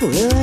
Ngikubingelele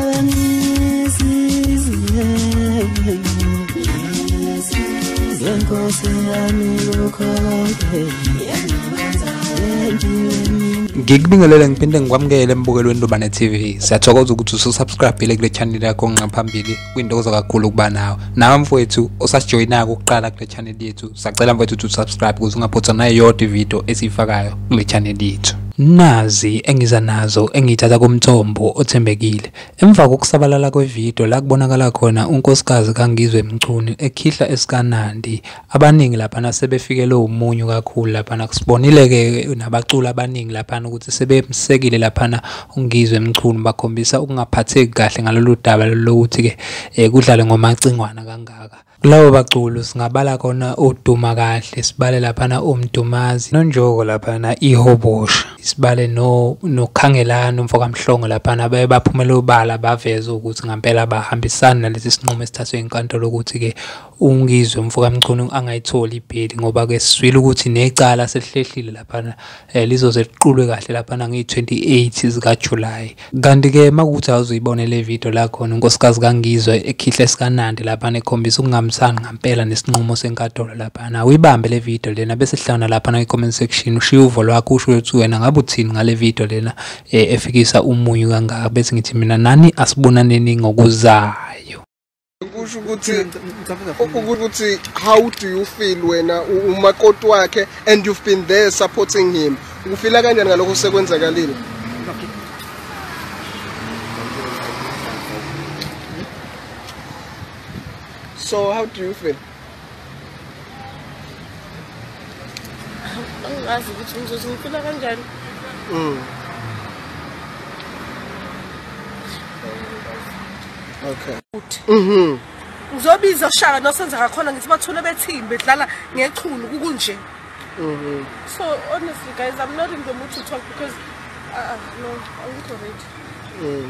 ngiphinde ngikwamukele embukelweni Ndubane TV. Siyathokoza ukuthi ususubscribe kule channel yakho ngaphambili. Kuyintokozo kakhulu ukuba nawe. Nawe mfowethu osasijoyinayo ukuqala kule channel yethu, sacela mfowethu ukuthi usubscribe ukuze ungaphothwa nayodwa ivideo esiyifakayo kule channel yethu. Nazi engiza nazo engiyithatha kumthombo othembekile. Emva kokusabalala kwevideo la kubonakala khona unkosikazi kaNgizwe Mchunu ekhihla esikanandi, abaningi laphana sebefikelwe umunyu kakhulu laphana. Kusibonile ke nabaculi abaningi laphana ukuthi sebemsekile laphana uNgizwe Mchunu, bakhombisa ukungaphatheki kahle ngalolu daba lokuthi ke kudlale ngomacingwana kangaka. Kulabo baculi singabala khona uDuma Kahle, sibale laphana uMdumazi noNjoko laphana iHobosha, sibale noKhangelani umfo kaMhlongo laphana. Baye baphumela obala baveza ukuthi ngempela bahambisana nalesi sinqumo esithathwe inkantolo ukuthi ke uNgizwe umfo kaMchunu angayitholi ibheli, ngoba ke sizwile ukuthi necala selihlehlile laphana, lizoze liqulwe kahle laphana nge-28 zikaJuly. Kanti ke makuthi awuzuyibone le video la khona unkosikazi kaNgizwe ekhihla esikanandi laphana ekhombisa ukungamsani ngempela nesinqumo senkantolo laphana. Uyibambe le video lena bese sihlangana laphana kwi-comment section, ushiye uvo lwakho usho ukuthi wena ngabe uthini ngale video lena efikisa umunyu kangaka. Bese ngithi mina nani asibonaneni ngokuzayo. Kusho ukuthi how do you feel wena umakoti wakhe and you've been there supporting him, ufila kanjani ngalokho sekwenzakalile? So how do you feel? Angazi ukuthi ngizothi ngifila kanjani. Okay. Ngizobiza uShaka nosenza ngakhona ngithi bathule bethini bedlala ngechunu kunje. So honestly guys, I'm not in the mood to talk because no, I'm not ready.